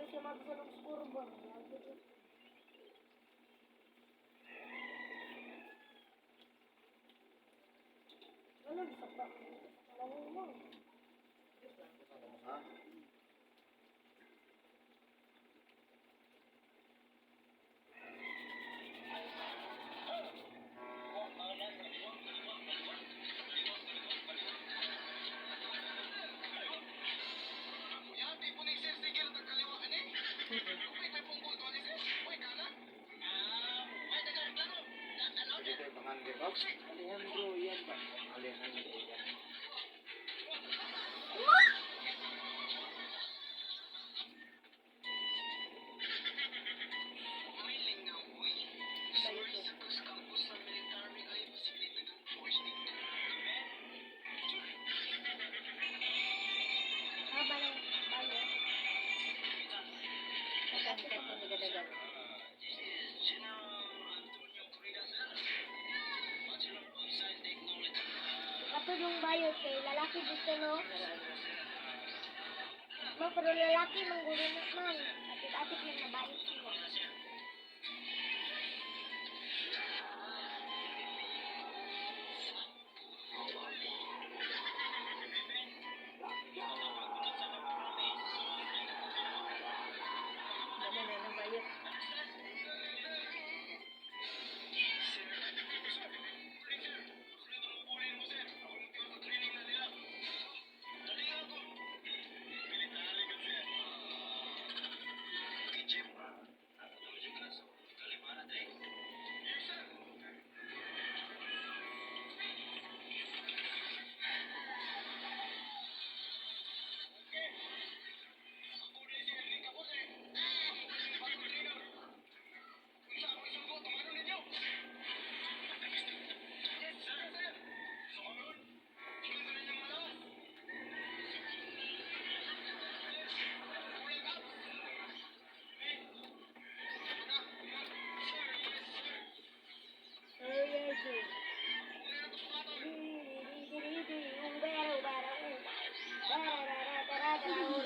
Siya mabisag og score ba. Ano bisag ba? Ano mo? Ha? Dito yung pangan ba? Alejandro, yan ba? Alejandro yan. Haba ng bayo. Nagkakita ko nagadagat. Katulong bayo kay lalaki dito, no? Ma, pero lalaki manggulo na man. Atik-atik na nabayot siya. Dami na ng bayot.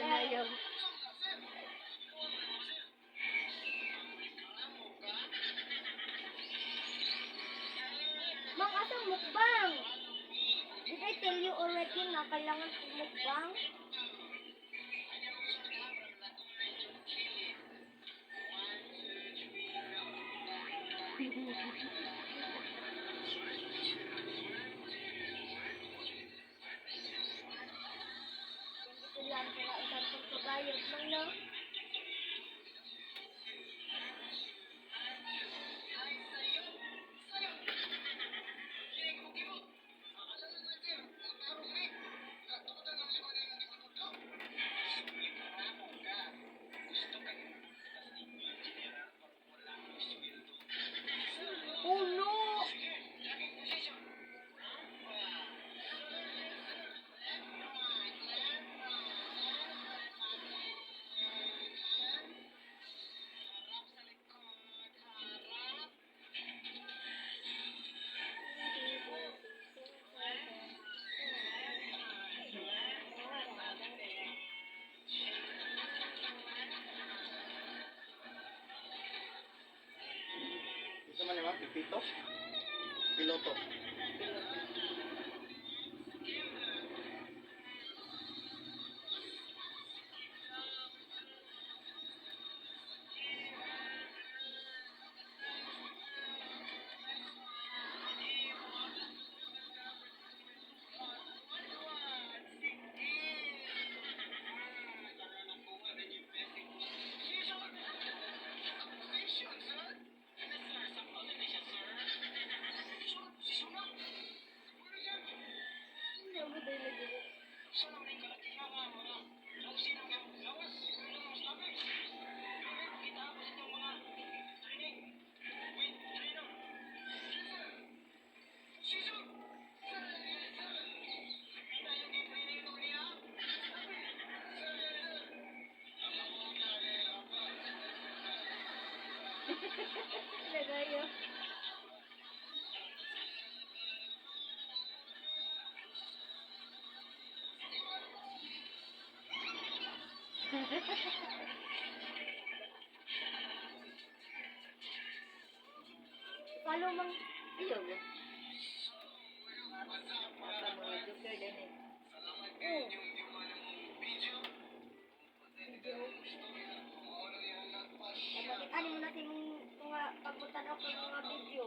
Ayaw. Mang, asang mukbang? Did I tell you already na kailangan kong mukbang? Ito lang sila isang pagkabayot mang, no? Oh no! Gusto man naman, pipito? Piloto. Nagayo. Kabalo mang Ayaw ba? Baka mga joker din eh. Oh. Video. Ay, makita mo na sa imong mga pagbutan ako ng mga video.